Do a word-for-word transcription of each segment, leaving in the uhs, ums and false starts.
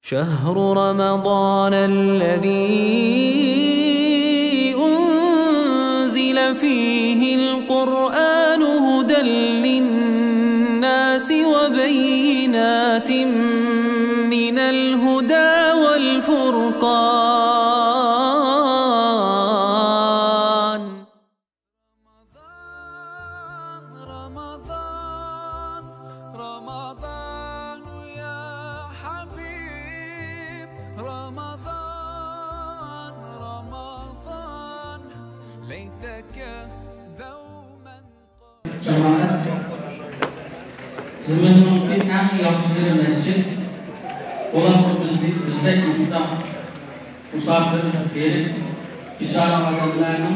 شهر رمضان الذي أنزل فيه القرآن هدى للناس وبينات من الهدى والفرقان. رمضان، رمضان، رمضان يا حبيب، رمضان، رمضان، ليتك دوما قريب. جامائەت، زېمىننىڭكى ئەڭ ياخشى يېرى مەسچىت. بولۇپمۇ بىزدەك، بىزدەك مۇشۇنداق مۇساپىرلىق بېرىپ، بىچارە ئادەملەرنىڭ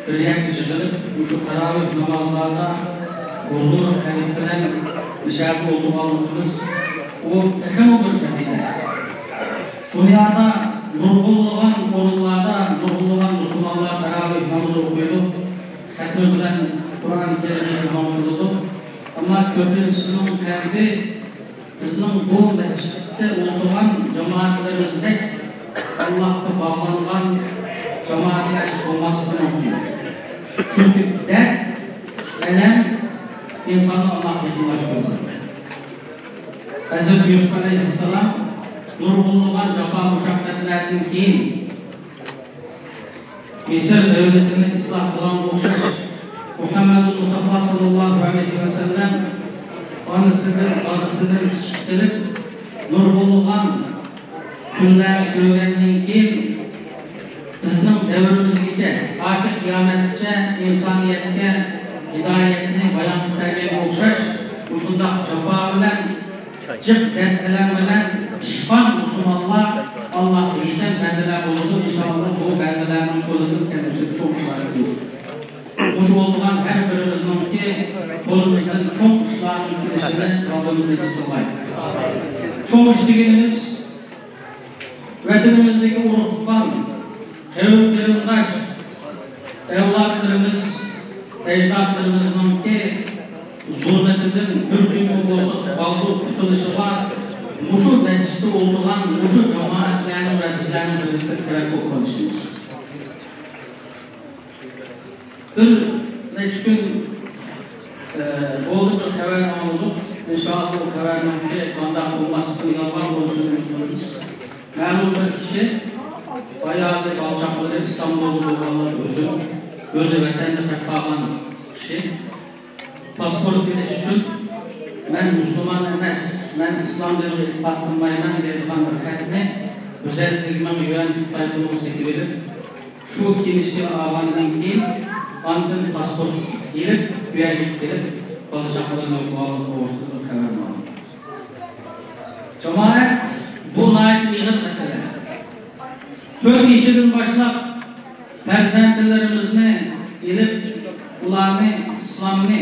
بىر يەرگە يىغىلىپ، مۇشۇ تاراۋىھ نامازلاردا ھۇزۇر قەلب بىلەن مۇشۇ يەردە ئولتۇرغانلىقىمىز، ئۇ تېخىمۇ بىر پەزىلەت. دۇنيادا نۇرغۇنلىغان ئورۇنلاردا نۇرغۇنلىغان مۇسۇلمانلار تاراۋىھ نامىزى ئوقۇيدۇ، خەتمە بىلەن قۇرئان كەرىمنى تامام قىلىدۇ. ئەمما كۆپىنچىسىنىڭ قەلبى بىزنىڭ بۇ مەسچىتتە ئولتۇرغان جامائەتلىرىمىزدەك ئاللاھقا باغلانغان جامائەتلەر بولماسلىقى مۇمكىن. چۈنكى دەرد، ئەلەم ئىنساننى ئاللاھقا يېقىنلاشتۇرىدۇ. ھەزرىتى يۈسۈپ ئەلەيھىسسالام نۇرغۇنلىغان جاپا مۇشەققەتلەردىن كېيىن، مىسىر دۆلىتىنى ئىسلاھ قىلغانغا ئوخشاش، مۇھەممەدۇل مۇستافا ساللاللاھۇ ئەلەيھى ۋەسەللەم ئانىسىدىن، دادىسىدىن كىچىك قېلىپ، نۇرغۇنلىغان كۈنلەر كۆرگەندىن كېيىن، بىزنىڭ دەۋرىمىزگىچە، تاكى قىيامەتكىچە ئىنسانىيەتكە ھىدايەتنى بايان قىلىپ بەرگەنگە ئوخشاش، مۇشۇنداق جاپا بىلەن جىق دەرد-ئەلەم بىلەن پىشقان مۇسۇلمانلار ئاللاھقا يېقىن بەندىلەر بولىدۇ. ئىنشائاللا، بۇ بەندىلەرنىڭ قولىدىن كەلگۈسىدە چوڭ ئىشلار كېلىدۇ. مۇشۇ بولغان ھەر بىرىمىزنىڭكى قولىمىزدىن چوڭ ئىشلارنىڭ كېلىشىنى رەببىمىز نېسىپ قىلغاي. چوڭ ئىش دېگىنىمىز، ۋەتىنىمىزدىكى ئۇرۇق-تۇغقان، قەۋم-قېرىنداش، ئەۋلادلىرىمىز، ئەجدادلىرىمىزنىڭكى زۇلمىتىدىن بىر كۈنمۇ بولسا بالدۇر قۇتۇلۇشىغا مۇشۇ مەسچىتتە ئولتۇرغان مۇشۇ جامائەتلەرنىڭ ۋە بىزلەرنىڭ بىرلىكتە سەۋەب بولۇپ قېلىشىمىز. بىر نەچچە كۈن، ئە، بولدى، بىر خەۋەرنى ئاڭلىدۇق. ئىنشائاللا، بۇ خەۋەرنىڭكى قانداق بولماسلىقىنى يالغان بولۇشىنى ئۈمىد قىلىمىز. مەلۇم بىر كىشى، باياقى بالا-چاقىلىرى ئىسلامدا بولغانلار ئۈچۈن، ئۆزى ۋەتەندە قېلىپ قالغان كىشى، پاسپورت ئېلىش ئۈچۈن، «مەن مۇسۇلمان ئەمەس، مەن ئىسلام دىنىغا ئېتىقاد قىلمايمەن» دەيدىغان بىر خەتنى يۈز ئەللىك مىڭ يۈەن خىتاي پۇلىغا سېتىۋېلىپ، شۇ كىنىشكىنى ئالغاندىن كېيىن، ئاندىن پاسپورت ئېلىپ، بۇ يەرگە كېلىپ، بالا-چاقىلىرىنى ئوقۇغانلىقى توغرىسىدا بىر خەۋەرنى ئالدىم. جامائەت، بۇ ناھايىتى ئېغىر مەسىلە. تۆت يېشىدىن باشلاپ پەرزەنتلىرىمىزنى ئېلىپ، ئۇلارنى ئىسلامنى،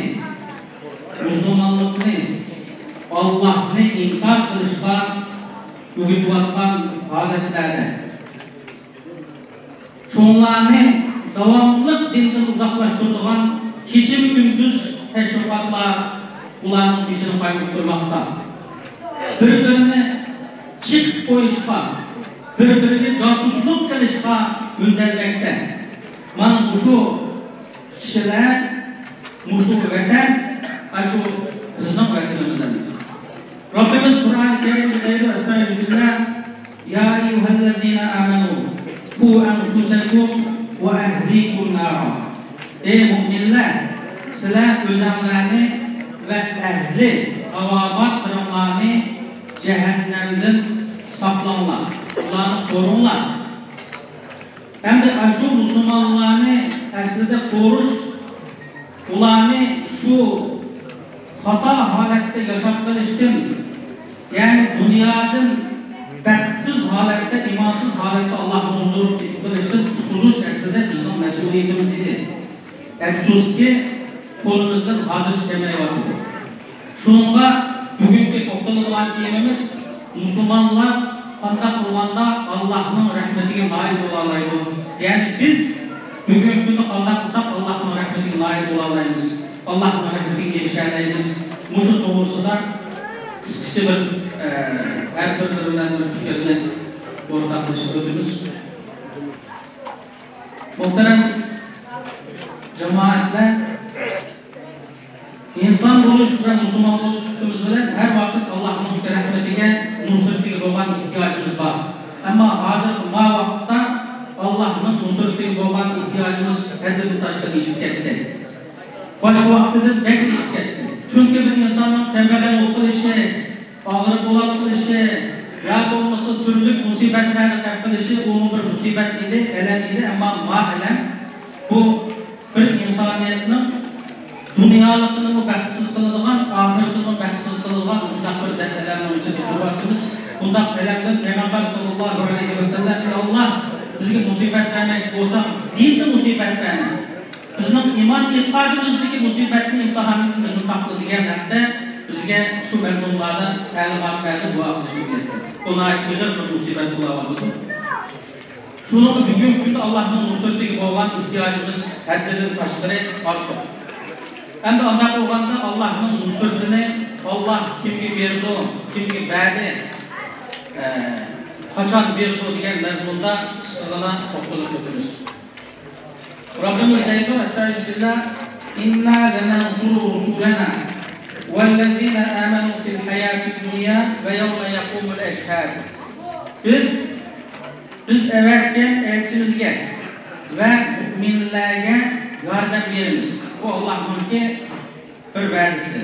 مۇسۇلمانلىقنى، ئاللاھنى ئىنكار قىلىشقا ئۆگىتىۋاتقان ھالەتلەردە، چوڭلارنى داۋاملىق دىندىن ئۇزاقلاشتۇرىدىغان كېچىمۇ كۈندۈز تەشۋىقاتلار ئۇلارنىڭ بېشىنى قاينىتىپ تۇرماقتا. بىر-بىرىنى چېقىپ قويۇشقا، بىر-بىرىگە جاسۇسلۇق قىلىشقا ئۈندەلمەكتە. مانا مۇشۇ كىشىلەر، مۇشۇ ۋەتەن، ئاشۇ بىزنىڭ ۋەتىنىمىز ئەمەس. رەببىمىز قۇرئان كەرىمدە دەيدۇ، ئەستەغپىرۇللا، يا ئەييۇھەللەزىنە ئامەنۇ، قۇ ئەنفۇسەكۇم ۋە ئەھلىكۇم نارا. ئەي مۇئمىنلەر، سىلەر ئۆزۈڭلارنى ۋە ئەھلى، تاۋابىئاتلىرىڭلارنى جەھەننەمدىن ساقلاڭلار، ئۇلارنى قوروڭلار. ئەمدى ئاشۇ مۇسۇلمانلارنى ئەسلىدە قورۇش، ئۇلارنى شۇ خاتا ھالەتتە ياشاپ قېلىشتىن، يەنى دۇنيادىن بەختسىز ھالەتتە، ئىمانسىز ھالەتتە ئاللاھنىڭ ھۇزۇرىغا كېتىپ قېلىشتىن قۇتقۇزۇش ئەسلىدە بىزنىڭ مەسئۇلىيىتىمىز ئىدى. ئەپسۇسكى، قولىمىزدىن ھازىرچە كەلمەيۋاتىدۇ. شۇنىڭغا بۈگۈنكى توختىلىدىغان تېمىمىز، مۇسۇلمانلار قانداق قىلغاندا ئاللاھنىڭ رەھمىتىگە نائىل بولالايدۇ؟ يەنى بىز بۈگۈنكى كۈندە قانداق قىلساق ئاللاھنىڭ رەھمىتىگە نائىل بولالايمىز، ئاللاھنىڭ رەھمىتىگە ئېرىشەلەيمىز؟ مۇشۇ توغرىسىدا قىسقىچە بىر، ئە، ھەر بىرلىرى بىلەن بىر پىكىرنى ئورتاقلىشىپ ئۆتىمىز. مۇھتەرەم جامائەتلەر، ئىنسان بولۇش ۋە مۇسۇلمان بولۇش سۈپىتىمىز بىلەن ھەر ۋاقىت ئاللاھنىڭ رەھمىتىگە، نۇسرىتىگە بولغان ئېھتىياجىمىز بار. ئەمما ھازىرقى ما ۋاقىتتا ئاللاھنىڭ نۇسرىتىگە بولغان ئېھتىياجىمىز ھەددىدىن تاشقىرى ئېشىپ كەتتى. باشقا ۋاقتىدىن بەك ئېشىپ كەتتى. چۈنكى بىر ئىنساننىڭ كەمبەغەل بولۇپ قېلىشى، ئاغرىپ بولۇپ قېلىشى يا بولمىسا تۈرلۈك مۇسىبەتلەرنى قەپ قىلىشى، ئۇمۇ بىر مۇسىبەت ئىدى، ئەلەم ئىدى. ئەمما ما ئەلەم بۇ بىر ئىنسانىيەتنىڭ دۇنيالىقىنىمۇ بەختسىز قىلىدىغان، ئاخىرىتىنىمۇ بەختسىز قىلىدىغان مۇشۇنداق بىر دەرد ئەلەمنىڭ ئىچىدە تۇرۇۋاتىمىز. بۇنداق ئەلەمدىن پەيغەمبەر ساللاللاھۇ ئەلەيھى ۋەسەللەم: «ئەي ئاللا، بىزگە مۇسىبەت بەرمەكچى بولساڭ، دىندا مۇسىبەت بەرمە. بىزنىڭ ئىمان ئېتىقادىمىزدىكى مۇسىبەتنى، ئىمتىھاندىن بىزنى ساقلا» دېگەن ھەقتە بىزگە شۇ مەزمۇنلاردا تەلىمات بەردى، دۇئا قىلىشنى ئۆگەتتى. بۇ ناھايىتى ئېغىر بىر مۇسىبەت بولاۋاتىدۇ. شۇنىڭغا بۈگۈنكى كۈندە ئاللاھنىڭ نۇسرىتىگە بولغان ئېھتىياجىمىز ھەددىدىن تاشقىرى ئارتۇق. ئەمدى ئانداق بولغاندا ئاللاھنىڭ نۇسرىتىنى ئاللاھ كىمگە بېرىدۇ، كىمگە بەردى، ئە، قاچان بېرىدۇ دېگەن مەزمۇندا قىسقىغىنا توختىلىپ ئۆتىمىز. رەببىمىز دەيدۇ، ئەستەئىزۇ بىللا، «إنا لننصر رسلنا والذين آمنوا في الحياة الدنيا ويوم يقوم الأشهاد». بىز، بىز ئەۋەتكەن ئەلچىمىزگە ۋە مۇئمىنلەرگە ياردەم بېرىمىز. بۇ ئاللاھنىڭكى بىر ۋەدىسى.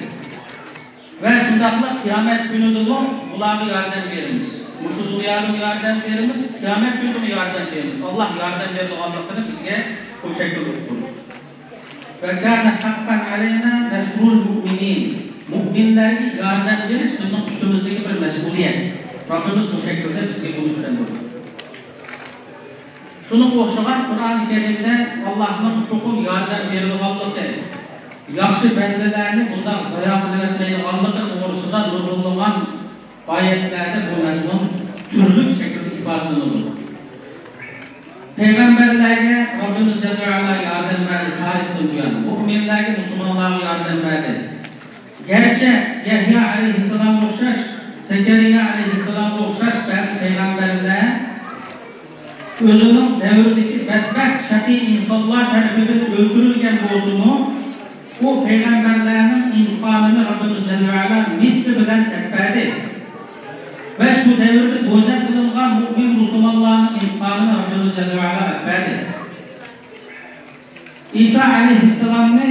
ۋە شۇنداقلا قىيامەت كۈنىدىمۇ بۇلارغا ياردەم بېرىمىز. مۇشۇ دۇنيادىمۇ ياردەم بېرىمىز، قىيامەت كۈنىدىمۇ ياردەم بېرىمىز. ئاللاھ ياردەم بېرىدىغانلىقىنى بىزگە بۇ شەكىلدە ئۇقتۇردى. «وكان حقا علينا نصر المؤمنين». مۇئمىنلەرگە ياردەم بېرىش بىزنىڭ ئۈستىمىزدىكى بىر مەسئۇلىيەت. رەببىمىز بۇ شەكىلدە بىزگە بۇنى چۈشەندۈردى. شۇنىڭغا ئوخشىغان قۇرئانى كەرىمدە ئاللاھنىڭ چوقۇم ياردەم بېرىدىغانلىقى، ياخشى بەندىلەرنى بۇنداق زايا قىلىۋەتمەيدىغانلىقى توغرىسىدا نۇرغۇنلىغان ئايەتلەردە بۇ مەزمۇن تۈرلۈك شەكىلدە ئىپادىلىنىدۇ. پەيغەمبەرلەرگە رەببىمىز جەللە ۋە ئەلا ياردەم بەردى، تارىختىن بۇيان. مۇئمىنلەرگە، مۇسۇلمانلارغا ياردەم بەردى. گەرچە يەھيا ئەلەيھىسسالامغا ئوخشاش، زەكەرىيا ئەلەيھىسسالامغا ئوخشاش بەزى پەيغەمبەرلەر ئۆزىنىڭ دەۋرىدىكى بەتبەخت، شەقىي ئىنسانلار تەرىپىدىن ئۆلتۈرۈلگەن بولسىمۇ، ئۇ پەيغەمبەرلەرنىڭ ئىنتىقامىنى رەببىمىز جەللە ۋە ئەلا مىسلى بىلەن ئەپ بەردى. ۋە شۇ دەۋردە بوزەك قىلىنغان مۇئمىن مۇسۇلمانلارنىڭ ئىنتىقامىنى رەببىمىز جەللە ۋە ئەلا ئەپ بەردى. ئىسا ئەلەيھىسسالامنى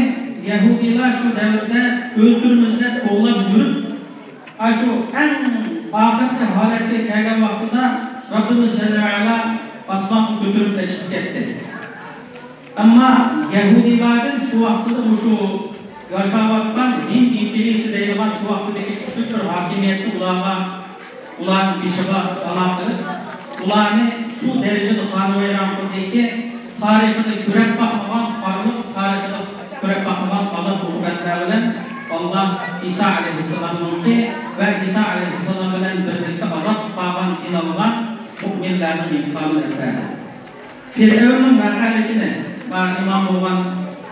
يەھۇدىيلار شۇ دەۋردە ئۆلتۈرىمىز دەپ قوغلاپ يۈرۈپ، ئاشۇ ئەڭ ئاخىرقى ھالەتكە كەلگەن ۋاقتىدا رەببىمىز جەللە ۋە ئەلا ئاسمانغا كۆتۈرۈلۈپ چىقىپ كەتتى. ئەمما يەھۇدىيلاردىن شۇ ۋاقتىدا مۇشۇ ياشاۋاتقان رىم ئىمپېرىيىسى دەيدىغان شۇ ۋاقتىدىكى كۈچلۈك بىر ھاكىمىيەتنى ئۇلارغا، ئۇلارنىڭ بېشىغا تالا قىلىپ، ئۇلارنى شۇ دەرىجىدە خانىۋەيران قىلدىكى، تارىخىدا كۆرۈپ باقمىغان خارلىق، تارىخىدا كۆرۈپ باقمىغان ئازاب-ئوقۇبەتلەر بىلەن ئاللا ئىسا ئەلەيھىسسالامنىڭكى ۋە ئىسا ئەلەيھىسسالام بىلەن بىرلىكتە ئازاب چىقارغان، قىينالغان مۇئمىنلارنىڭ ئىنتىقامىنى ئەپ بەردى. فىرئەۋننىڭ ۋەقەلىكىنى، مانا ئىمام بولغان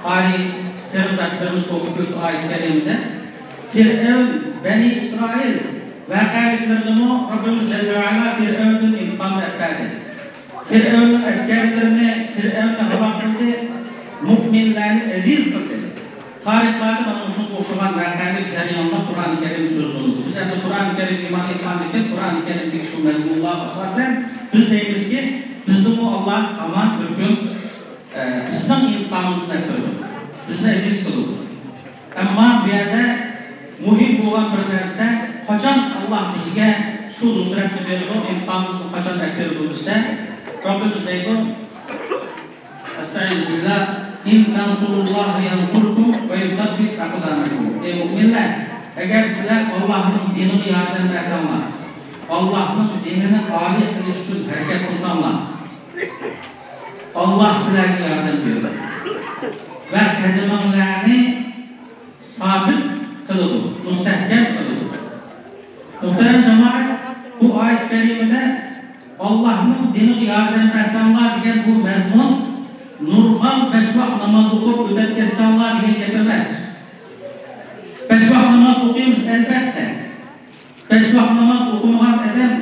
قارىي قېرىنداشلىرىمىز ئوقۇپ ئۆتتى ئايەت كەرىمىدە. فىرئەۋن، بەنى ئىسرائىل ۋەقەلىكلىرىدىمۇ رەببىمىز جەللە ۋە ئەلا فىرئەۋندىن ئىنتىقامنى ئەپ بەردى. فىرئەۋننىڭ ئەسكەرلىرىنى، فىرئەۋننى ھالاك قىلدى، مۇئمىنلارنى ئەزىز قىلدى. تارىخلاردا مانا مۇشۇنىڭغا ئوخشىغان ۋەقەلىك جەريانلار قۇرئانى كەرىمدە سۆز قىلىنىدۇ. بىز ئەمدى قۇرئانى كەرىمگە ئىمان ئېيتقاندىكىن، قۇرئانى كەرىمدىكى شۇ مەزمۇنلارغا ئاساسەن بىز دەيمىزكى، بىزنىمۇ ئاللا ھامان بىر كۈن، ئە، بىزنىڭ ئىنتىقامىمىزنى ئەپ بېرىدۇ. بىزنى ئەزىز قىلىدۇ. ئەمما بۇ يەردە مۇھىم بولغان بىر نەرسە، قاچان ئاللا بىزگە شۇ نۇسرەتنى بېرىدۇ، ئىنتىقامىمىزنى قاچان ئەپ بېرىدۇ دېسە، رەببىمىز دەيدۇ، ئەستەئىزۇ بىللا، «إن تنصروا الله ينصركم ويثبت أقدامكم». ئەي مۇئمىنلار، ئەگەر سىلەر ئاللاھنىڭ دىنىغا ياردەم بەرسەڭلار، ئاللاھنىڭ دىنىنى ئالىي قىلىش ئۈچۈن ھەرىكەت قىلساڭلار، ئاللاھ سىلەرگە ياردەم بېرىدۇ ۋە قەدىمىڭلارنى سابىت قىلىدۇ، مۇستەھكەم قىلىدۇ. مۇھتەرەم جامائەت، بۇ ئايەت كەرىمىدە «ئاللاھنىڭ دىنىغا ياردەم بەرسەڭلار» دېگەن بۇ مەزمۇن نورمال بەش ۋاق ناماز ئوقۇپ ئۆتەپ كەتسەڭلار دېگەن گەپ ئەمەس. بەش ۋاق ناماز ئوقۇيمىز، ئەلبەتتە. بەش ۋاق ناماز ئوقۇمىغان ئادەم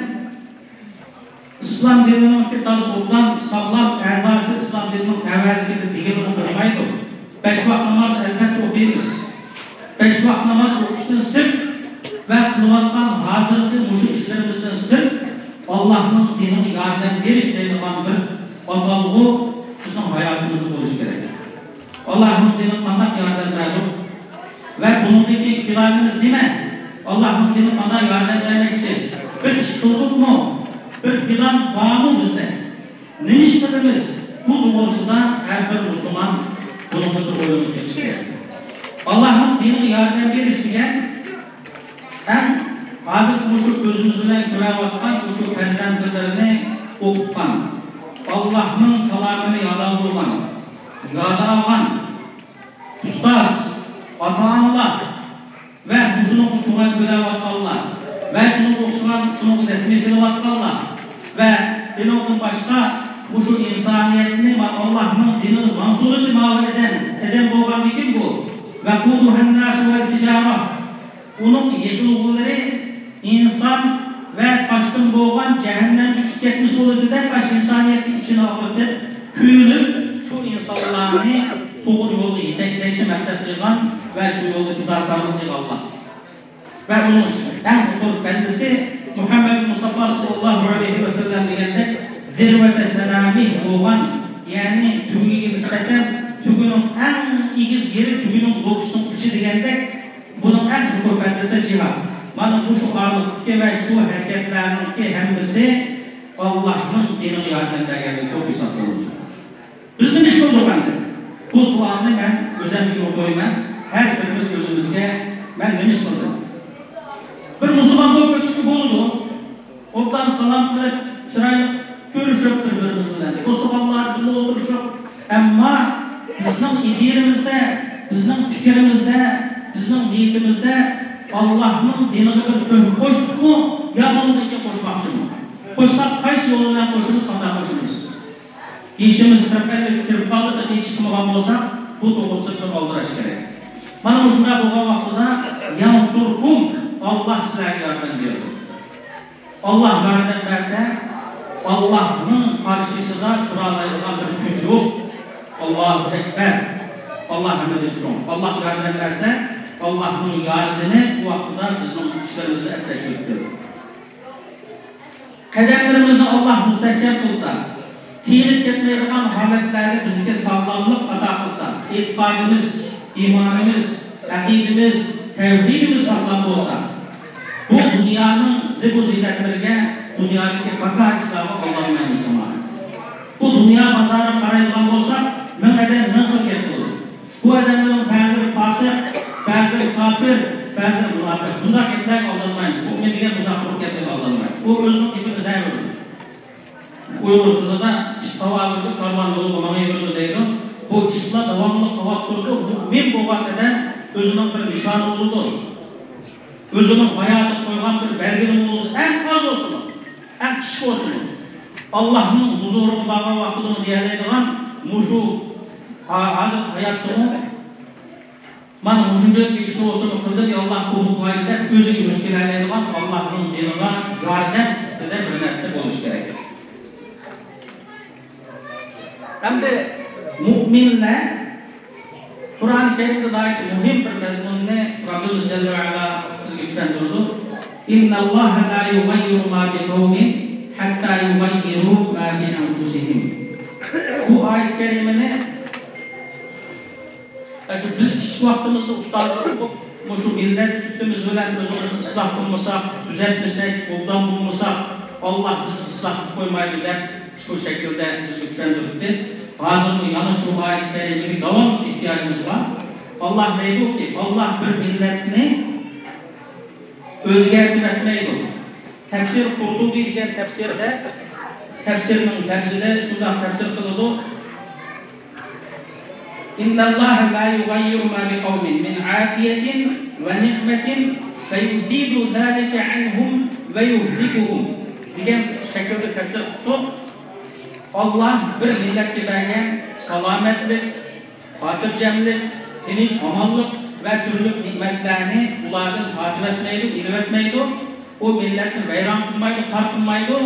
ئىسلام دىنىنىڭكى تازا ئوبدان، ساغلام ئەزاسى، ئىسلام دىنىنىڭ تەۋەلىكىدە دېگىنىمۇ بولمايدۇ. بەش ۋاق ناماز ئەلۋەتتە ئوقۇيمىز. بەش ۋاق ناماز ئوقۇشتىن سىرت ۋە قىلىۋاتقان ھازىرقى مۇشۇ ئىشلىرىمىزدىن سىرت، ئاللاھنىڭ دىنىغا ياردەم بېرىش دەيدىغان بىر ئاتالغۇ بىزنىڭ ھاياتىمىزدا بولۇشى كېرەك. ئاللاھنىڭ دىنىغا قانداق ياردەم بەردۇق ۋە بۇنىڭدىكى پىلانىمىز نېمە؟ ئاللاھنىڭ دىنىغا قانداق ياردەم بەرمەكچى؟ بىر ئىش قىلدۇقمۇ؟ بىر پىلان بارمۇ بىزدە؟ نېمە ئىش قىلىمىز؟ بۇ توغرىسىدا ھەر بىر مۇسۇلمان بۇنىڭغا بىر ئويلىنىپ بېقىش كېرەك. ئاللاھنىڭ دىنىغا ياردەم بېرىش دېگەن ئەڭ ھازىر مۇشۇ كۆزىمىز بىلەن كۆرۈۋاتقان مۇشۇ پەرزەنتلىرىنى ئوقۇتقان، ئاللاھنىڭ كالامىنى ھالال بولغان، ياد ئالغان ئۇستاز، ئاتا-ئانىلار ۋە مۇشۇنىڭغا كۆڭۈل بۆلۈۋاتقانلار ۋە شۇنىڭغا ئوخشىغان، شۇنىڭغا دەسمىيە سېلىۋاتقانلار ۋە ئۇنىڭدىن باشقا مۇشۇ ئىنسانىيەتنى، ما-، ئاللاھنىڭ دىنىنى ماڭسۇلىدى ماۋۇ ئادەم، ئادەم بولغاندىكىن بۇ. ۋەقۇدۇھەنناسۇ ۋەل ھىجارە. ئۇنىڭ يېقىلغۇلىرى ئىنسان ۋە تاشتىن بولغان جەھەننەمگە چۈشۈپ كەتمىسە بولىدۇ دەپ، ئاشۇ ئىنسانىيەتنى ئىچىنى ئاغرىتىپ، كۆيۈنۈپ، شۇ ئىنسانلارنى توغرا يولغا يېتەكلەشنى مەقسەت قىلغان ۋە شۇ يولدا پىداكارلىق قىلغانلار. ۋە ئۇنىڭ ئەڭ يۇقىرى پەللىسى مۇھەممەد مۇستافا ساللاللاھۇ ئەلەيھى ۋەسەللەم دېگەندەك، زىرۋەتە سەنامى بولغان، يەنى تۆگىگە نىسبەتەن تۆگىنىڭ ئەڭ ئېگىز يېرى، تۆگىنىڭ نوكىسىنىڭ ئۇچى دېگەندەك، بۇنىڭ ئەڭ چوڭقۇر پەللىسى جىھاد. مانا مۇشۇ ئارىلىقتىكى ۋە شۇ ھەرىكەتلەرنىڭكى ھەممىسى ئاللاھنىڭ دىنىغا ياردەم بەرگەنلىككە ھېسابلىنىدۇ. بىز نېمە ئىش قىلدۇق ئەمدى؟ بۇ سوئالنى مەن ئۆزۈمگىمۇ قويىمەن، ھەر بىرىمىز ئۆزىمىزگە، مەن نېمە ئىش قىلدىم؟ بىر مۇسۇلمان بولۇپ ئۆتۈشكە بولىدۇ. ئوبدان سالام قىلىپ، چىرايلىق كۆرۈشۈپ بىر-بىرىمىز بىلەن، دوستۇغانلار بىللە ئولتۇرۇشۇپ، ئەمما بىزنىڭ ئىدىيىمىزدە، بىزنىڭ پىكرىمىزدە، بىزنىڭ نىيىتىمىزدە ئاللاھنىڭ دىنىغا بىر تۆھپە قوشتۇقمۇ يا بولمىدىكى قوشماقچىمۇ؟ قوشساق، قايسى يول بىلەن قوشىمىز، قانداق قوشىمىز؟ يېشىمىز قىرىق ئەللىككە كىرىپ قالدى، تېخى ھېچ چىقمىغان بولساق، بۇ توغرىسىدا بىر ئالدىراش كېرەك. مانا مۇشۇنداق بولغان ۋاقتىدا، يەنسۇركۇم، ئاللاھ سىلەرگە ياردەم بېرىدۇ. ئاللاھ ياردەم بەرسە، ئاللاھنىڭ قارشىسىدا تۇرالايدىغان بىر كۈچ يوق. ئاللاھۇ ئەكبەر. ئاللاھ ھەممىدىن چوڭ. ئاللاھ ياردەم بەرسە، ئاللاھنىڭ ياردىمى بۇ ۋاقتىدا بىزنىڭ ئىشلىرىمىزنى ئەپلەشتۈرۈپ بېرىدۇ. قەدەملىرىمىزنى ئاللاھ مۇستەھكەم قىلسا، تىيىلىپ كەتمەيدىغان ھالەتلەردە بىزگە ساغلاملىق ئاتا قىلسا، ئېتىقادىمىز، ئىمانىمىز، ئەقىدىمىز، تەۋھىدىمىز ساغلام بولسا، بۇ دۇنيانىڭ زىبۇ زىننەتلىرىگە، دۇنيادىكى پاكار ئىشلارغا ئالدانمايمىز، جامائەت. بۇ دۇنيا بازارىغا قارايدىغان بولساق، مىڭ ئادەم مىڭ خىل گەپ قىلىدۇ. بۇ ئادەملەرنىڭ بەزىلىرى پاسىق، بەزىلىرى كاپىر، بەزىلىرى مۇناپىق. بۇنداق گەپلەرگە ئالدانمايمىز. مۇئمىن دېگەن بۇنداق قۇرۇق گەپلەرگە ئالدانمايدۇ. ئۇ ئۆزىنىڭ گېپىنى دەۋېرىدۇ. ئۇيغۇر تىلىدا ئىش قاۋاۋېرىدۇ، كارۋان يولىغا ماڭاۋېرىدۇ دەيدۇ. بۇ ئىشلار داۋاملىق قاۋاپ تۇرىدۇ. مۇئمىن بولغان ئادەم ئۆزىنىڭ بىر نىشانى بولىدۇ. ئۆزىنىڭ ھاياتىغا قويغان بىر بەلگىلىمە بولىدۇ. ئەڭ ئاز بولسىمۇ، ئەڭ كىچىك بولسىمۇ، ئاللاھنىڭ ھۇزۇرىغا بارغان ۋاقتىدىمۇ دېيەلەيدىغان مۇشۇ ھا-، ھازىرقى ھاياتتىمۇ، مانا مۇشۇنچىلىك ئىشنى بولسىمۇ قىلدىم، يا ئاللاھ، قوبۇل قىلايلى دەپ ئۆزىگە يۈز كېلەلەيدىغان، ئاللاھنىڭ دىنىغا ياردەم سۈپىتىدە بىر نەرسە بولۇشى كېرەك. ئەمدى مۇئمىنلەر قۇرئان كەرىمدە ناھايىتى مۇھىم بىر مەزمۇننى رەببىمىز جەللە ۋە ئەلا بىزگە چۈشەندۈرىدۇ. إن الله لا يغير ما بقوم حتى يغيروا ما بأنفسهم. بۇ ئايەت كەرىمىنى ئاشۇ بىز كىچىك ۋاقتىمىزدا ئۇستازلىق قىلىپ، مۇشۇ مىللەت سۈپىتىمىز بىلەن ئۆزىمىزنى ئىسلاھ قىلمىساق، تۈزەتمىسەك، ئوبدان بولمىساق، ئاللاھ بىزنى ئىسلاھ قىلىپ قويمايدۇ دەپ، شۇ شەكىلدە بىزگە چۈشەندۈرۈپتۇ. ھازىرمۇ يەنە شۇ ئايەت كەرىمىگە داۋاملىق ئېھتىياجىمىز بار. ئاللاھ دەيدۇكى، ئاللاھ بىر مىللەتنى ئۆزگەرتىۋەتمەيدۇ. تەپسىر قۇرتۇبى دېگەن تەپسىردە، تەپسىرنىڭ لەپزىدە شۇنداق تەپسىر قىلىدۇ. إن الله لا يغير ما بقوم من عافية ونعمة فيزيل ذلك عنهم ويهلكهم دېگەن شەكىلدە تەپسىر قىپتۇ. ئاللاھ بىر مىللەتكە بەرگەن سالامەتلىك، خاتىرجەملىك، تىنچ-ئامانلىق ۋە تۈرلۈك نېمەتلەرنى ئۇلاردىن تارتىۋەتمەيدۇ، ئېلىۋەتمەيدۇ. ئۇ مىللەتنى ۋەيران قىلمايدۇ، خار قىلمايدۇ،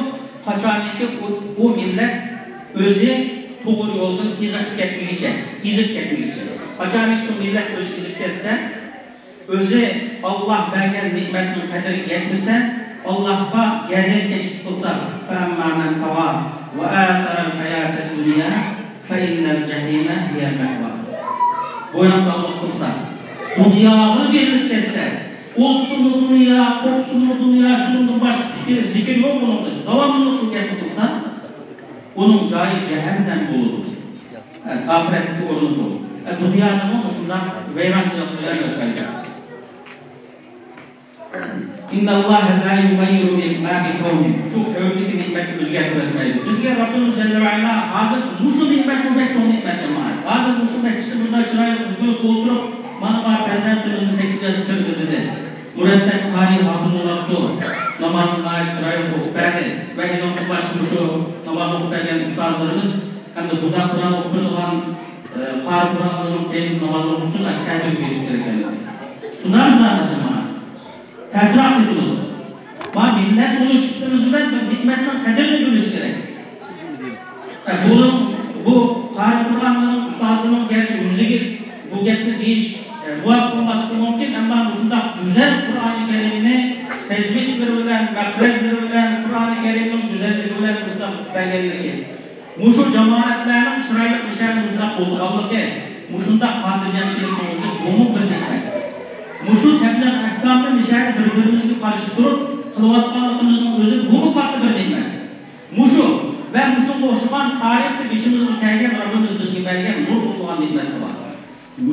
قاچانكى ئۇ، ئۇ مىللەت ئۆزى توغرا يولدىن ئېزىپ كەتمىگىچە، ئېزىپ كەتمىگىچە. قاچانكى شۇ مىللەت ئۆزى ئېزىپ كەتسە، ئۆزى ئاللاھ بەرگەن نېمەتنىڭ قەدرىگە يەتمىسە، ئاللاھقا گەردەن كەشلىك قىلسا، فَأَمَّا مَنْ طَغَى وَآثَرَ الْحَيَاةَ الدُّنْيَا فَإِنَّ الْجَحِيمَ هِيَ الْمَأْوَى. بويۇنتاۋلىق قىلسا، دۇنياغا بېرىلىپ كەتسە، ئولتۇرسىمۇ دۇنيا، قورقسىمۇ دۇنيا، شۇنىڭدىن باشقا پىكىر، زىكىر يوق ئۇنىڭدا. داۋاملىق شۇ گەپنى قىلسا، ئۇنىڭ جايى جەھەننەم بولىدۇ. ئاخىرەتتىكى ئورنى بۇ. دۇنيانىمۇ مۇشۇنداق ۋەيرانچىلىق بىلەن ياشايدۇ. إِنَّ اللَّهَ لَا يُغَيِّرُ مَا بِقَوْمٍ. شۇ قەۋمدىكى نېمەتنى ئۆزگەرتىۋەتمەيدۇ. بىزگە رەببىمىز جەللە ۋە ئەلا ھازىر مۇشۇ نېمەت بۇ بەك چوڭ نېمەت، جامائەت. ھازىر مۇشۇ مەسچىتتە بۇنداق چىرايلىق يۈگۈرۈپ ئولتۇرۇپ، مانا، ما پەرزەنتىمىزنى سەككىز ياشقا كىردى دېدى. مۇرەتتەپ قارىي ھاپىز بولاپتۇ. نامازنى ناھايىتى چىرايلىق ئوقۇپ بەردى. ۋە ئۇنىڭدىن باشقا مۇشۇ ناماز ئوقۇپ بەرگەن ئۇستازلىرىمىز ھەمدە بۇنداق قۇرئان ئوقۇپ بېرىدىغان، ئە، قارىي قۇرئانلىرىنىڭ قىيىن ناماز ئوقۇش ئۈچۈن كەتۈرۈپ بېرىش كېرەك ئەمەسمۇ؟ شۇنداقمۇ جامائەت؟ تەسىرات قىلىدۇ. ما مىللەت بولۇش سۈپىتىمىز بىلەن بىر نېمەتنىڭ قەدرىنى بىلىش كېرەك. بۇنىڭ، بۇ قارىي قۇرئاننىڭ ئۇستازىنىڭ گەرچە ئۆزىگە بۇ گەپنى دېيىش، ئە، مۇۋاپىق بولماسلىقى مۇمكىن، ئەمما مۇشۇنداق گۈزەل قۇرئانى كەرىمنى تەجۋىدلىرى بىلەن، مەخرەجلىرى بىلەن، قۇرئانى كەرىمنىڭ گۈزەللىكى بىلەن مۇشۇنداق ئۇقۇپ بەرگەنلىكى، مۇشۇ جامائەتلەرنىڭ چىرايلىق مۇشۇ مۇشۇنداق بولغانلىقى، مۇشۇنداق خاتىرجەمچىلىكنىڭ ئۆزى بۇمۇ بىر نېمەت. مۇشۇ تەبلىغ ئەھكامنى مۇشۇ يەردە بىر-بىرىمىزگە قارشى تۇرۇپ قىلىۋاتقانلىقىمىزنىڭ ئۆزى بۇمۇ كاتتا بىر نېمەت. مۇشۇ ۋە مۇشۇنىڭغا ئوخشىغان تارىختا بېشىمىزغا كەلگەن رەببىمىز بىزگە بەرگەن نۇرغۇنلىغان نېمەتلەر بار.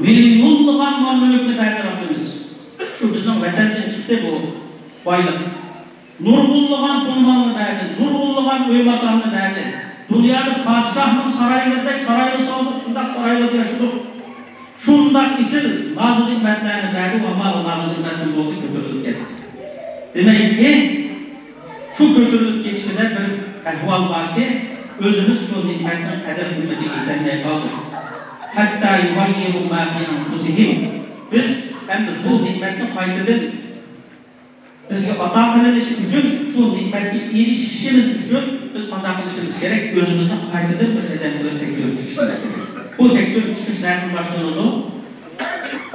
مىليونلىغان مال-مۈلۈكنى بەردى رەببىمىز. شۇ بىزنىڭ ۋەتەندىن چىقتى بۇ بايلىق. نۇرغۇنلىغان پۇل-مالنى بەردى، نۇرغۇنلىغان ئۆي-ماكاننى بەردى. دۇنيادا پادىشاھنىڭ سارايلىرىدەك سارايلار سالدۇق، شۇنداق سارايلاردا ياشىدۇق. شۇنداق ئېسىل نازۇ-نېمەتلەرنى بەردى، ئەمما ئۇ نازۇ-نېمەتنىڭ بولدى كۆتۈرۈلۈپ كەتتى. دېمەككى، شۇ كۆتۈرۈلۈپ كېتىشىدە بىر ئەھۋال باركى، ئۆزىمىز شۇ نېمەتنىڭ قەدىر-قىممىتىگە يېتەلمەي قالدۇق. حتى يغيروا ما بأنفسهم. بىز ئەمدى بۇ نېمەتنى قايتىدىن بىزگە ئاتا قىلىنىشى ئۈچۈن، شۇ نېمەتكە ئېرىشىشىمىز ئۈچۈن بىز قانداق قىلىشىمىز كېرەك؟ ئۆزىمىزنى قايتىدىن بىر ئادەم قىلىپ تەكشۈرۈپ چىقىشىمىز كېرەك. بۇ تەكشۈرۈپ چىقىش نەدىن باشلىنىدۇ؟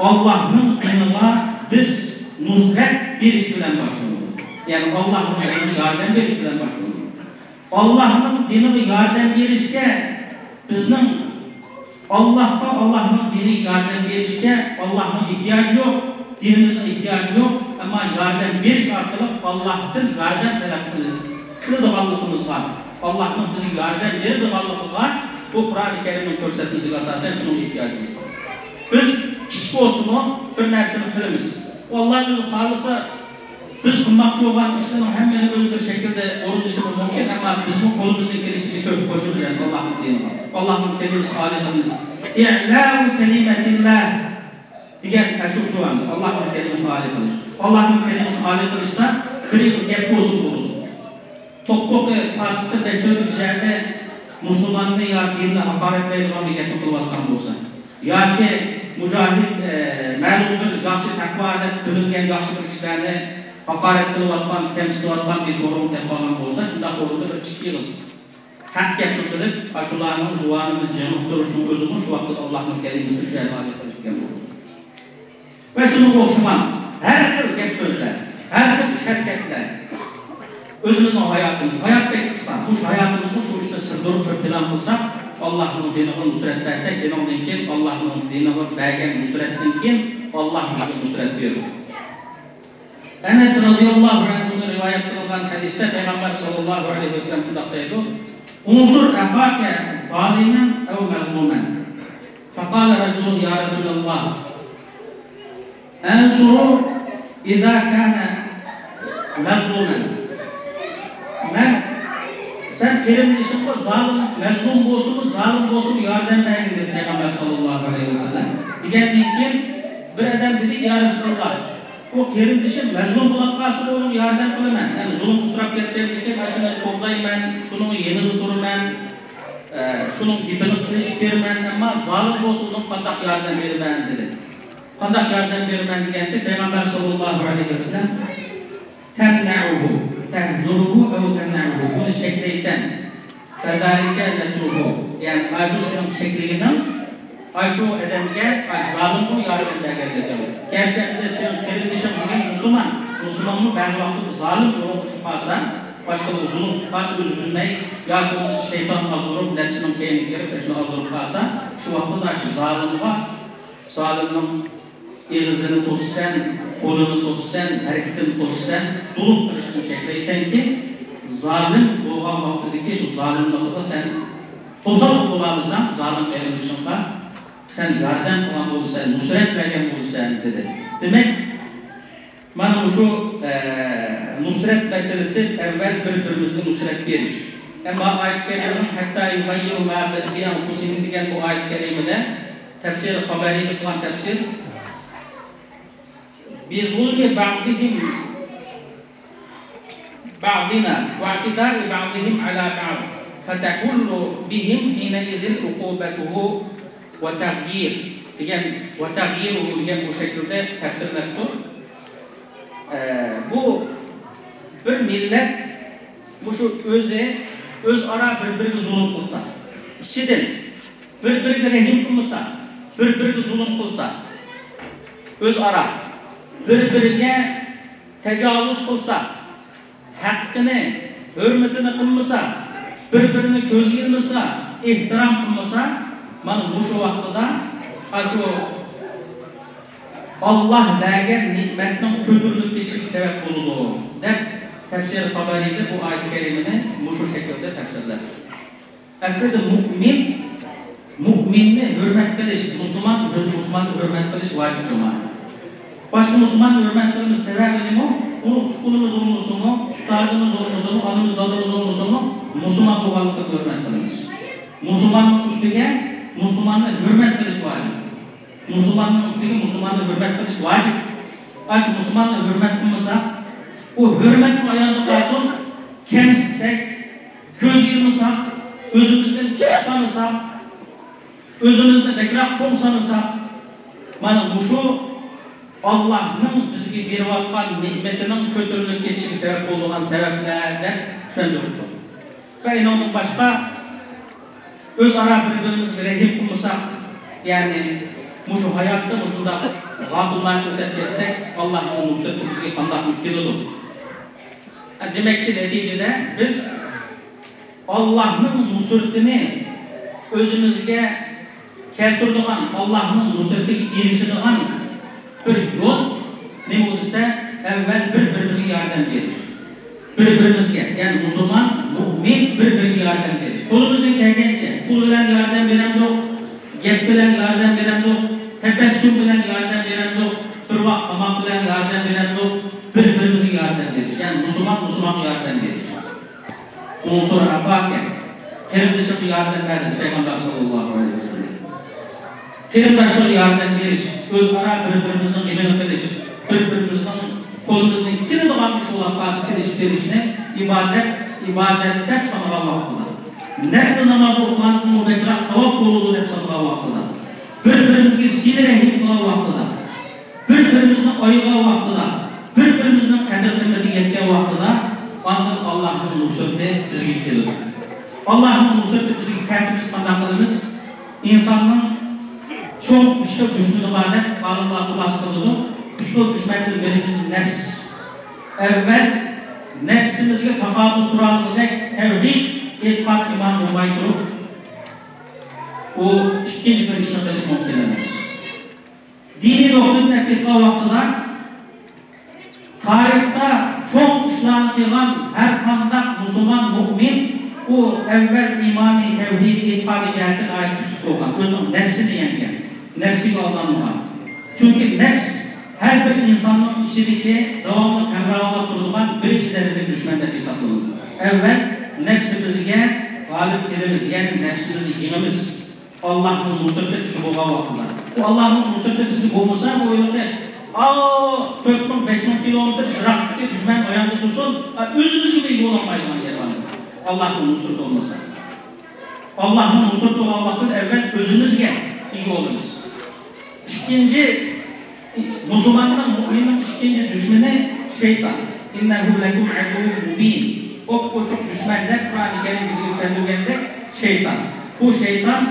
ئاللاھنىڭ دىنىغا بىز نۇسرەت بېرىش بىلەن باشلىنىدۇ. يەنى ئاللاھنىڭ دىنىغا ياردەم بېرىش بىلەن باشلىنىدۇ. ئاللاھنىڭ دىنىغا ياردەم بېرىشكە بىزنڭ ئاللاھقا، ئاللاھنىڭ دىنىغا ياردەم بېرىشكە ئاللاھنىڭ ئېھتىياجى يوق، دىنىمىزنىڭ ئېھتىياجى يوق، ئەمما ياردەم بېرىش ئارقىلىق ئاللاھتىن ياردەم تەلەپ قىل-، قىلىدىغانلىقىمىزغا، ئاللاھنىڭ بىزگە ياردەم بېرىدىغانلىقىغا بۇ قۇرئانى كەرىمنىڭ كۆرسەتمىسىگە ئاساسەن شۇنىڭغا ئېھتىياجىمىز بار. بىز كىچىك بولسىمۇ بىر نەرسىنى قىلىمىز. ئاللاھ ئۆزى خالىسا، بىز قىلماقچى بولغان ئىشلارنىڭ ھەممىنى ئۆزى بىر شەكىلدە ئورۇندىشىمىز مۇمكىن، ئەمما بىزمۇ قولىمىزدىن كېلىشىچە تۆھپە قوشىمىز، يەنى ئاللاھنىڭ دىنىغا، ئاللاھنىڭ كەلىمىسىگە ئالىي قىلىمىز. ئىئلائۇ كەلىمەتىللاھ دېگەن ئاشۇ شۇ ئەمدى، ئاللاھنىڭ كەلىمىسىگە ئالىي قىلىش. ئاللاھنىڭ كەلىمىسىگە ئالىي قىلىشتا بىر ئېغىز گەپ بولسىمۇ بولىدۇ. توقتوقى، قاسىتتا بەش تۆت يەردە مۇسۇلماننى يا دىننى ھاقارەتلەيدىغان بىر گەپنى قىلىۋاتقان بولسا، ياكى مۇجاھىد، ئە، مەلۇم بىر ياخشى تەقۋا دەپ بىلىنگەن ياخشى بىر كىشىلەرنى ھاقارەت قىلىۋاتقان، كەمسىتىۋاتقان بىر سورۇنغا كەپ قالغان بولسا، شۇنداق ئورۇندا بىر ئىككى ئېغىز ھەق گەپنى قىلىپ، ئاشۇلارنىڭ زۇۋانىنى جىمىق تۇرۇشنىڭ ئۆزىمۇ شۇ ۋاقىتتا ئاللاھنىڭ كەلىمىسىنى شۇ يەردە ئالىي قىلىپ كەتكەن بولىدۇ. ۋە شۇنىڭغا ئوخشىغان ھەر خىل گەپ سۆزلەر، ھەر خىل ئىش ھەرىكەتلەر ئۆزىمىزنىڭ ھاياتىمىز، ھايات بەك قىسقا، مۇشۇ ھاياتىمىزغا شۇ ئىشنى سىغدۇرۇپ بىر پىلان قىلساق، ئاللاھنىڭ دىنىغا نۇسرەت بەرسەك، ئۇنىڭدىن كېيىن ئاللاھنىڭ دىنىغا بەرگەن نۇسرەتتىن كېيىن ئاللاھ بىزگە نۇسرەت بېرىدۇ. ئەنەس رەزىياللاھۇ ئەنھۇدىن رىۋايەت قىلىنغان ھەدىستە پەيغەمبەر ساللاللاھۇ ئەلەيھى ۋەسەللەم شۇنداق دەيدۇ: انصر أخاك ظالما أو مظلوما. فقال رجل: يا رسول الله، أنصره إذا كان مظلوما. مەن سەن قېرىندىشىڭغا زالىم، مەزلۇم بولسىمۇ، زالىم بولسىمۇ ياردەم بەرگىن دېدى پەيغەمبەر ساللاللاھۇ ئەلەيھى ۋەسەللەم. دېگەندىن كېيىن بىر ئادەم دېدى: يا رەسۇلاللاھ، ئۇ قېرىندىشىم مەزلۇم بولۇپ قالسا ئۇنىڭغا ياردەم قىلىمەن. يەنى زۇلۇم ئۇچراپ كەتكەندىن كېيىن ئاشۇنى قوللايمەن، شۇنىڭ يېنىدا تۇرىمەن، ئە، شۇنىڭ گېپىنى قىلىشىپ بېرىمەن، ئەمما زالىم بولسا ئۇنىڭغا قانداق ياردەم بېرىمەن دېدى. قانداق ياردەم بېرىمەن دېگەندە پەيغەمبەر ساللاللاھۇ ئەلەيھى ۋەسەللەم تمنعه، تهجره أو تمنعه، بۇنى چەكلەيسەن. فذلك نصره، يەنى ئاشۇ سېنىڭ چەكلىگىنىڭ ئاشۇ ئادەمگە، ئاشۇ زالىمغا ياردەم بەرگەنلىكىڭ. گەرچە ئەمدى سېنىڭ قېرىندىشىڭ دېگەن مۇسۇلمان، مۇسۇلمانمۇ بەزى ۋاقىتتا زالىم يولغا چۈشۈپ قالسا، باشقىلارغا زۇلۇم قىلىپ قالسا، ئۆزى بىلمەي ياكى بولمىسا شەيتان ئازدۇرۇپ، نەپسىنىڭ كەينىگە كىرىپ، ئۆزىنى ئازدۇرۇپ قالسا، شۇ ۋاقىتتا شۇ زالىمغا، زالىمنىڭ ئېغىزىنى توسىسەن، قولىنى توسىسەن، ھەرىكىتىنى توسىسەن، زۇلۇم قىلىشتىن چەكلەيسەنكى، زالىم بولغان ۋاقتىدىكى شۇ زالىملىقىغا سەن توسالغۇ بولالىساڭ، زالىم قېرىندىشىڭغا سەن ياردەم قىلغان بولىسەن، نۇسرەت بەرگەن بولىسەن، دېدى. دېمەك، مانا مۇشۇ، ئە، نۇسرەت مەسىلىسى ئەۋۋەل بىر-بىرىمىزگە نۇسرەت بېرىش. ئەمما ئايەت كەرىمىنىڭ ھەتتا يۇغەييىرۇ ما بىئەنفۇسىھىم دېگەن بۇ ئايەت كەرىمىدە تەپسىر تەبەرىنى قىلغان تەپسىر، بظلم بعضهم بعضنا واعتداء بعضهم على بعض فتحل بهم حينئذ عقوبته وتغيير دېگەن، وتغييره دېگەن بۇ شەكىلدە تەپسىرلەپتۇ. ئە، بۇ بىر مىللەت مۇشۇ ئۆزى، ئۆزئارا بىر-بىرىگە زۇلۇم قىلسا، ئىچىدىن بىر-بىرىگە رەھىم قىلمىسا، بىر-بىرىگە زۇلۇم قىلسا، ئۆزئارا بىر-بىرىگە تاجاۋۇز قىلسا، ھەققىنى، ھۆرمىتىنى قىلمىسا، بىر-بىرىنى كۆزگە ئىلمىسا، ئېھتىرام قىلمىسا، مانا مۇشۇ ۋاقتىدا ئاشۇ ئاللاھ بەرگەن نېمەتنىڭ كۆتۈرۈلۈپ كېتىشىگە سەۋەب بولىدۇ، دەپ تەپسىر تەبەرىدە بۇ ئايەت كەرىمىنى مۇشۇ شەكىلدە تەپسىرلەپتۇ. ئەسلىدە مۇئمىن، مۇئمىننى ھۆرمەت قىلىش، مۇسۇلمان، مۇسۇلماننى ھۆرمەت قىلىش ۋاجىپ، جامائەت. باشقا مۇسۇلماننى ھۆرمەت قىلىمىز، سەۋەبى نېمە؟ ئۇرۇق تۇغقىنىمىز بولمىسۇنمۇ، ئۇستازىمىز بولمىسۇنمۇ، ئانىمىز، دادىمىز بولمىسۇنمۇ، مۇسۇلمان بولغانلىقىنى ھۆرمەت قىلىمىز. مۇسۇلماننىڭ ئۈستىگە مۇسۇلماننى ھۆرمەت قىلىش ۋاجىپ. مۇسۇلماننىڭ ئۈستىگە مۇسۇلماننى ھۆرمەت قىلىش ۋاجىپ. ئاشۇ مۇسۇلماننى ھۆرمەت قىلمىساق، ئۇ ھۆرمەتمۇ ئاياندا قالسۇن، كەمسىتسەك، كۆزگە ئىلمىساق، ئۆزىمىزدىن كىچىك سانىساق، ئۆزىمىزنى بەكرەك چوڭ سانىساق، مانا مۇشۇ ئاللاھنىڭ بىزگە بېرىۋاتقان نېمىتىنىڭ كۆتۈرۈلۈپ كېتىشىگە سەۋەب بولىدىغان سەۋەبلەر دەپ چۈشەندۈرۈپتۇ. ۋە ئۇنىڭدىن باشقا، ئۆزئارا بىر-بىرىمىزگە رەھىم قىلمىساق، يەنى مۇشۇ ھاياتتا مۇشۇنداق غاپىللارچە ئۆتەپ كەتسەك، ئاللاھنىڭ نۇسرىتى بىزگە قانداقمۇ كېلىدۇ؟ دېمەككى، نەتىجىدە بىز ئاللاھنىڭ نۇسرىتىنى ئۆزىمىزگە كەلتۈرىدىغان، ئاللاھنىڭ نۇسرىتىگە ئېرىشىدىغان بىر يول نېمە دېسە، ئەۋۋەل بىر-بىرىمىزگە ياردەم بېرىش. بىر-بىرىمىزگە، يەنى مۇسۇلمان، مۇئمىن بىر-بىرىگە ياردەم بېرىش. قولىمىزدىن كەلگەنچە، پۇل بىلەن ياردەم بېرەمدۇق، گەپ بىلەن ياردەم بېرەمدۇق، تەبەسسۇم بىلەن ياردەم بېرەمدۇق، بىر ۋاق تاماق بىلەن ياردەم بېرەمدۇق، بىر-بىرىمىزگە ياردەم بېرىش. يەنى مۇسۇلمان مۇسۇلمانغا ياردەم بېرىش. ئۇنسۇر ئەخاكە، قېرىندىشىڭغا ياردەم بەر، دېدى پەيغەمبەر ساللاللاھۇ ئەلەيھى ۋەسەللەم. قېرىنداشلارغا ياردەم بېرىش، ئۆزئارا بىر-بىرىمىزنىڭ غېمىنى قىلىش، بىر-بىرىمىزنىڭ قولىمىزدىن كېلىدىغان ئىش بولۇپ قالسا قىلىش بېرىشنى ئىبادەت، ئىبادەت دەپ سانىغان ۋاقتىدا، نەپلى ناماز ئوقۇغاندىنمۇ بەكرەك ساۋاب بولىدۇ دەپ سانىغان ۋاقتىدا، بىر-بىرىمىزگە سىلە رەھىم قىلغان ۋاقتىدا، بىر-بىرىمىزنى ئايىغان ۋاقتىدا، بىر-بىرىمىزنىڭ قەدىر-قىممىتىگە يەتكەن ۋاقتىدا، ئاندىن ئاللاھنىڭ نۇسرىتى بىزگە كېلىدۇ. ئاللاھنىڭ نۇسرىتى بىزگە كەلسە، بىز قانداق قىلىمىز؟ ئىنساننىڭ چوڭ ئۈچ خىل دۈشمىنى بار دەپ ئالىملار خۇلاسە قىلىدۇ. ئۈچ خىل دۈشمەندىن بىرىنچىسى نەپس. ئەۋۋەل نەپسىمىزگە تاقابىل تۇرالىغۇدەك تەۋھىد، ئېتىقاد، ئىمان بولماي تۇرۇپ، ئۇ ئىككىنچى بىر ئىشنى قىلىش مۇمكىن ئەمەس. دىنىي نۇقتىدىن ئېيتقان ۋاقتىدا، تارىختا چوڭ ئىشلارنى قىلغان ھەر قانداق مۇسۇلمان مۇئمىن، ئۇ ئەۋۋەل ئىمانى، تەۋھىدى، ئېتىقادى جەھەتتىن ناھايىتى كۈچلۈك بولغان، ئۆزىنىڭ نەپسىنى يەڭگەن، نەپسىگە ئالدانمىغان. چۈنكى نەپس ھەر بىر ئىنساننىڭ ئىچىدىكى داۋاملىق ھەمراھلىق تۇرىدىغان بىرىنچى دەرىجىلىك دۈشمەن دەپ ھېسابلىنىدۇ. ئەۋۋەل نەپسىمىزگە غالىب كېلىمىز، يەنى نەپسىمىزنى يېڭىمىز. ئاللاھنىڭ نۇسرىتى بىزگە بولغان ۋاقتىدا، بۇ ئاللاھنىڭ نۇسرىتى بىزگە بولمىسا، بۇ ھېلىقى، ئاۋۇ، تۆت مىڭ، بەش مىڭ كىلومېتىر يىراقلىقتىكى دۈشمەن ئاياندا تۇرسۇن، ئا، ئۆزىمىزگىمۇ ئىگە بولالمايدىغان يەر بار. ئاللاھنىڭ نۇسرىتى بولمىسا، ئاللاھنىڭ نۇسرىتى بولغان ۋاقتىدا ئەۋۋەل ئۆزىمىزگە ئىگە بولىمىز. ئىككىنچى، مۇسۇلماننىڭ، مۇئمىننىڭ ئىككىنچى دۈشمىنى شەيتان. إنه لكم عدو مبين. ئوپئوچۇق دۈشمەن دەپ قۇرئانى كەرىم بىزگە چۈشەندۈرگەندەك شەيتان. بۇ شەيتان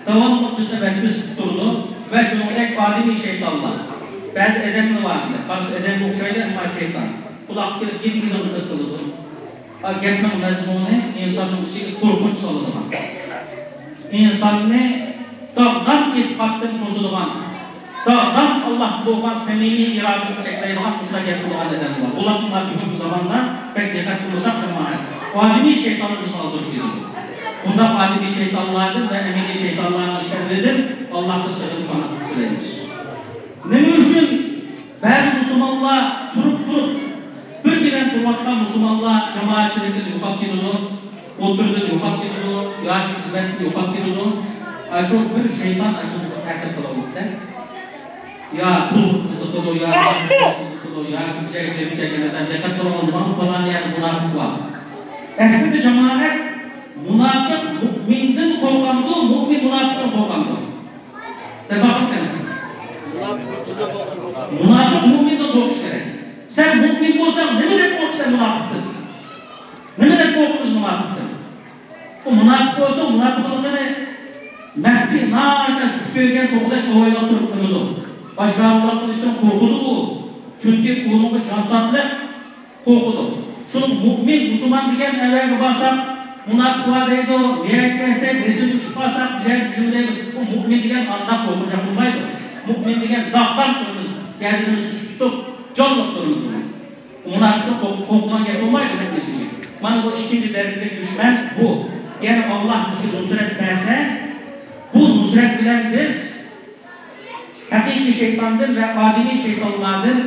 داۋاملىق بىزنى ۋەسۋەسە قىلىپ تۇرىدۇ ۋە شۇنىڭدەك ئادىمىي شەيتانلار. بەزى ئادەملەر بار، قارىسا ئادەمگە ئوخشايدۇ، ئەمما شەيتان. قۇلاققا كىرىپ گىدىڭ-گىدىڭ قىلىدۇ. ھە، گەپنىڭ مەزمۇنى ئىنساننىڭ ئىچىگە قورقۇنچ سالىدىغان، ئىنساننى داغدام ئېتىقادتىن توسىدىغان، داغدام ئاللاھقا بولغان سەمىمىي ئىرادىنى چەكلەيدىغان مۇشۇنداق گەپ قىلىدىغان ئادەم بار. بۇلارغا بۈگۈنكى زاماندا بەك دىققەت قىلمىساق، جامائەت، ئادىمىي شەيتانلار بىزنى ئازدۇرۇپ كېتىدۇ. بۇنداق ئادىمىي شەيتانلاردىن ۋە ئەمەلىي شەيتانلارنىڭ شەررىدىن ئاللاھتىن سېغىنىپ پاناھ تىلەيمىز. نېمە ئۈچۈن بەزى مۇسۇلمانلار تۇرۇپ تۇرۇپ، بىر بىلەن تۇرۇۋاتقان مۇسۇلمانلار جامائەتچىلىكتىن يوقاپ كېتىدۇ، ئوتتۇرىدىن يوقاپ كېتىدۇ ياكى خىزمەتتىن يوقاپ كېتىدۇ؟ ئاشۇ بىر شەيتان ئاشۇ تەسىر قىلىۋاتىدۇ. يا پۇلغا قىزىقىدۇ، يا قىزىقىدۇ، يا بىر جايغا بېرىپ كەلگەن ئادەم دىققەت قىلىۋالىدۇ، مانا پالان يەردە مۇناپىق بار. ئەسلىدە جامائەت، مۇناپىق مۇئمىندىن قورقامدۇ، مۇئمىن مۇناپىقتىن قورقامدۇ؟ دەپ باقىڭ قېنى. مۇناپىق مۇئمىندىن قورقۇش كېرەك. سەن مۇئمىن بولساڭ، نېمە دەپ قورقىسەن مۇناپىقتىن؟ نېمە دەپ قورقىمىز مۇناپىقتىن؟ ئۇ مۇناپىق بولسا، مۇناپىقلىقىنى مەخپىي، ناھايىتى تۇتۇپ كۆرگەن توخۇدەك ئاۋايلاپ تۇرۇپ قىلىدۇ. باشقا ئادەملەر قىلىشتىن قورقىدۇ ئۇ. چۈنكى ئۇنىڭغا جان تاتلىق، قورقىدۇ. شۇنىڭ مۇئمىن، مۇسۇلمان دېگەن ئەۋەگە بارساق، مۇناپىق بار دەيدۇ، نىيەت كەلسە، نېسىنى ئۇچۇپ قالساق، بىزەر جىملەيدۇ. بۇ مۇئمىن دېگەن ئانداق قورقۇنچاق بولمايدۇ. مۇئمىن دېگەن داغدام تۇرىمىز، گەدىنىمىزنى تىك تۇتۇپ، جانلىق تۇرىمىز. مۇناپىقتىن قورق-، قورقىدىغان گەپ بولمايدۇ مۇئمىن دېگەن. مانا بۇ ئىككىنچى دەرىجىلىك دۈشمەن بۇ. يەنى ئاللاھ بىزگە نۇسرەت بەرسە، بۇ نۇسرەت بىلەن بىز ھەقىقىي شەيتاندىن ۋە ئادىمىي شەيتانلاردىن،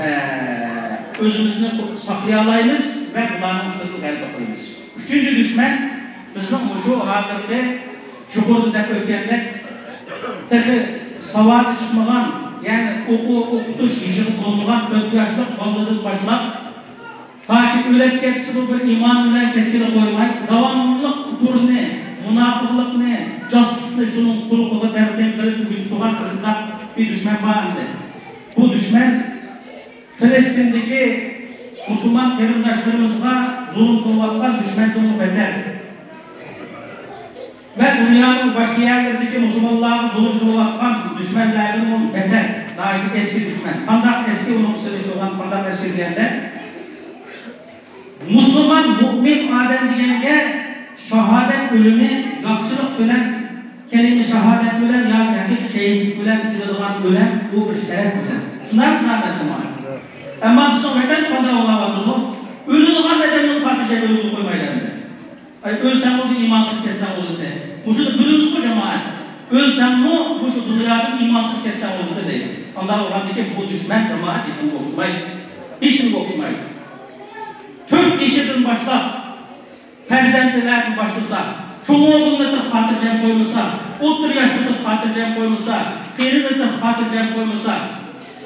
ئە، ئۆزىمىزنى ساقلىيالايمىز ۋە بۇلارنىڭ ئۈستىدىن غەلىبە قىلىمىز. ئۈچىنچى دۈشمەن بىزنىڭ مۇشۇ ھازىرقى يۇقىرىدا دەپ ئۆتكەندەك، تېخى ساۋادى چىقمىغان، يەنى ئوقۇ-، ئوقۇتۇش يېشىغا تولمىغان تۆت ياشلىق بالىدىن باشلاپ، تاكى ئۆلۈپ كەتسىمۇ بىر ئىمان بىلەن كەتكىلى قويماي، داۋاملىق كۇپۇرنى، مۇناپىقلىقنى، جاسۇسلۇقنى شۇنىڭ قۇلىقىغا تەلقىن قىلىپ ئۆگىتىپ تۇرغان بىر شۇنداق بىر دۈشمەن بار ئەمدى. بۇ دۈشمەن فىلىستىندىكى مۇسۇلمان قېرىنداشلىرىمىزغا زۇلۇم قىلىۋاتقان دۈشمەندىنمۇ بەتەر. ۋە دۇنيانىڭ باشقا يەرلىرىدىكى مۇسۇلمانلارغا زۇلۇم قىلىۋاتقان دۈشمەنلەردىنمۇ بەتەر، ناھايىتى ئەسكى دۈشمەن. قانداق ئەسكى، ئۇنىڭغا سېلىشتۇرغان قانداق ئەسكى دېگەندە، مۇسۇلمان، مۇئمىن ئادەم دېگەنگە شاھادەت ئۆلۈمى ياخشىلىق بىلەن، كەلىمە شاھادەت بىلەن ياكى ھەقىقىي شېھىتلىك بىلەن كېلىدىغان ئۆلۈم، بۇ بىر شەرەپ ئۆلۈم. شۇنداق، شۇنداق ئەمەسمۇ؟ ئەمما بىزنىڭ ۋەتەن قانداق بولاۋاتىدۇ؟ ئۆلىدىغان ئادەمنى خاتىرجەم ئۆلۈمگە قويمايدۇ ئەمدى. ئاي، ئۆلسەڭمۇ بىر ئىمانسىز كەتسەڭ بولىدۇ. مۇشۇنى بىلىمىزغۇ، جامائەت. ئۆلسەڭمۇ مۇشۇ دۇنيادىن ئىمانسىز كەتسەڭ بولىدۇ دەيدۇ. ئانداق بولغاندىكىن بۇ دۈشمەن، جامائەت، ھېچكىمگە ئوخشىمايدۇ. ھېچكىمگە ئوخشىمايدۇ. تۆت يېشىدىن باشلاپ، پەرزەنتلەردىن باشلىسا، چوڭ ئوغۇلنى تېخى خاتىرجەم قويمىسا، ئوتتۇرا ياشنى تېخى خاتىرجەم قويمىسا، قېرىنى تېخى خاتىرجەم قويمىسا،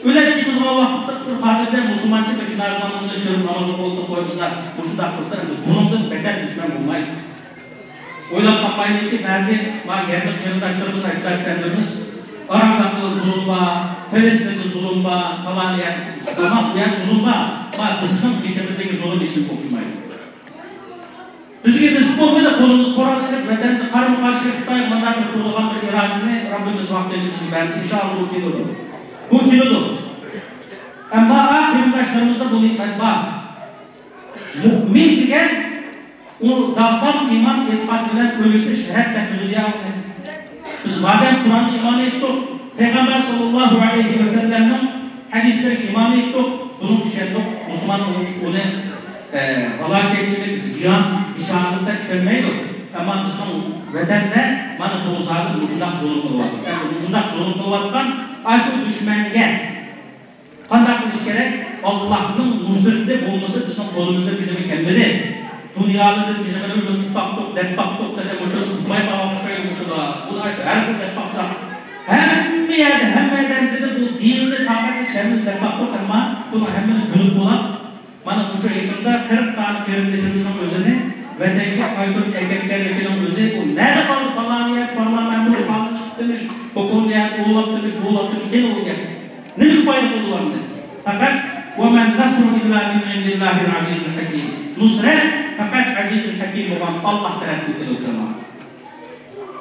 ئۆلۈپ كېتىدىغان ۋاقىتتا بىر خاتىرجەم مۇسۇلمانچە بىر جىنازا نامىزىنى چۈشۈرۈپ ناماز ئوقۇپ قويمىسا، مۇشۇنداق قىلسا، ئەمدى بۇنىڭدىن بەتەر دۈشمەن بولمايدۇ. ئويلاپ باقمايلىكى، بەزى ما يەرلىك قېرىنداشلىرىمىز ئاشۇنداق چۈشەندۈرىمىز، ئاراكاندا زۇلۇم بار، فىلىستىندا زۇلۇم بار، پالان يەر، تاماق بۇ يەر زۇلۇم بار، ما بىزنىڭ بېشىمىزدىكى زۇلۇم ھېچكىمگە ئوخشىمايدۇ. بىزگە نېسىپ بولمىدى، قولىمىز قورال ئېلىپ، ۋەتەندە قارىمۇ قارشى خىتايغا مۇنداق بىر تۇرىدىغان بىر ئىرادىنى رەببىمىز ۋاقتىنچە بىزگە بەردى. ئىنشائاللا، بۇ كېلىدۇ. بۇ كېلىدۇ. ئەمما ئا قېرىنداشلىرىمىزدا بۇ نېمەت بار. مۇئمىن دېگەن ئۇ داغدام ئىمان ئېتىقاد بىلەن ئۆلۈشنى شەرەپ دەپ بىلىدۇ يا ئۇنى. بىز مادەم قۇرئاندا ئىمان ئېيتتۇق، پەيغەمبەر ساللاللاھۇ ئەلەيھى ۋەسەللەمنىڭ ھەدىسلىرىگە ئىمان ئېيتتۇق، بۇنىڭغا ئىشەندۇق. مۇسۇلمان ئۇ-، ئۇنى، ئە، ھالاكەتچىلىك، زىيان، نىشانلىق دەپ چۈشەنمەيدۇ. ئەمما بىزنىڭ ۋەتەندە مانا بۇ زادى مۇشۇنداق زۇلۇم قىلىۋاتىدۇ. ئەمدى مۇشۇنداق زۇلۇم قىلىۋاتقان ئاشۇ دۈشمەنگە قانداق قىلىش كېرەك؟ ئاللاھنىڭ نۇسرىتى بولمىسا، بىزنىڭ قولىمىزدا بىر نېمە كەلمىدى. دۇنيالاردىن بىر نېمىنى ئۇتۇپ باقتۇق، دەپ باقتۇق دېسە، مۇشۇنى ئۇتماي قالغان ئوخشايدۇ مۇشۇلار. بۇنى ئاشۇ ھەر خىل دەپ باقساق، ھەممە يەردە، ھەممە ئادەم دېدى، بۇ دىننى تاقەت يېتىشەممىز دەپ باقتۇق، ئەمما بۇنىڭ ھەممىنى بىلىپ بولاپ، مانا مۇشۇ يېقىندا قىرىق دانە قېرىندىشىمىزنىڭ ئۆزىنى ۋەتەنگە قايتۇرۇپ ئەكەتكەنلىكىنىڭ ئۆزى، ئۇ نەدە قالدى؟ پالان يەر، پارلامېنتتا قالدى، چىقىپتىمىش، خوتۇن يەر، ئۇلاپتىمىش، بۇلاپتىمىش، قېنى ئۇ گەپ؟ نېمىگە پايدا قىلدى ئۇ ئەمدى؟ پەقەت وما النصر إلا من عند الله العزيز الحكيم. نۇسرەت پەقەت ئەزىزۇل ھەكىم بولغان ئاللاھ تەرەپتىن كېلىدۇ، جامائەت.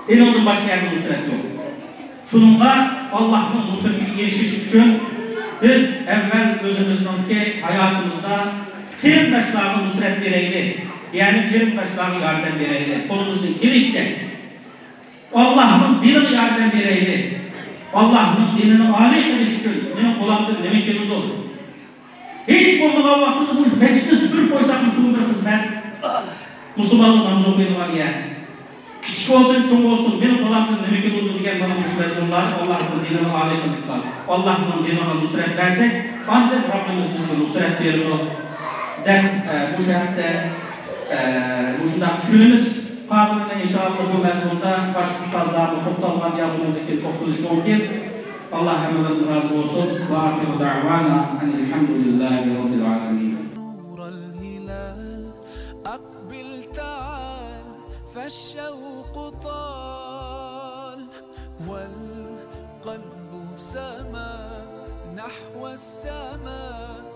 ئېنىڭدىن باشقا يەردىن نۇسرەت يوق. شۇنىڭغا ئاللاھنىڭ نۇسرىتىگە ئېرىشىش ئۈچۈن بىز ئەۋۋەل ئۆزىمىزنىڭكى ھاياتىمىزدا قېرىنداشلارغا نۇسرەت بېرەيلى. يەنى قېرىنداشلارغا ياردەم بېرەيلى. قولىمىزدىن كېلىشىچە. ئاللاھنىڭ دىنىغا ياردەم بېرەيلى. ئاللاھنىڭ دىنىنى ئالىي قىلىش ئۈچۈن مېنىڭ قولۇمدىن نېمە كېلىدۇ؟ ھېچ بولمىغان ۋاقتىدا بۇ مەسچىتنى سۈپۈرۈپ قويساق، شۇمۇ بىر خىزمەت. مۇسۇلمانلار ناماز ئوقۇيدىغان يەر. كىچىك بولسۇن، چوڭ بولسۇن، مېنىڭ قولۇمدىن نېمە كېلىدۇ دېگەن مانا مۇشۇ مەزمۇنلار ئاللاھنىڭ دىنىنى ئالىي قىلىشقا، ئاللاھنىڭ دىنىغا نۇسرەت بەرسەك، ئاندىن رەببىمىز بىزگە نۇسرەت بېرىدۇ، دەپ، ئە، مۇشۇ ھەقتە، ئە، مۇشۇنداق چۈشىنىمىز. قالغىنىنى ئىنشائاللا بۇ مەزمۇندا باشقا ئۇستازلارمۇ توختالغان يا بۇنىڭدىن كېيىن توختىلىشى مۇمكىن. ئاللاھ ھەممىمىزدىن رازى بولسۇن. وآخر دعوانا أن الحمد لله رب العالمين. نور الهلال، أقبل تعال، فالشوق طال، والقلب سما نحو السماء.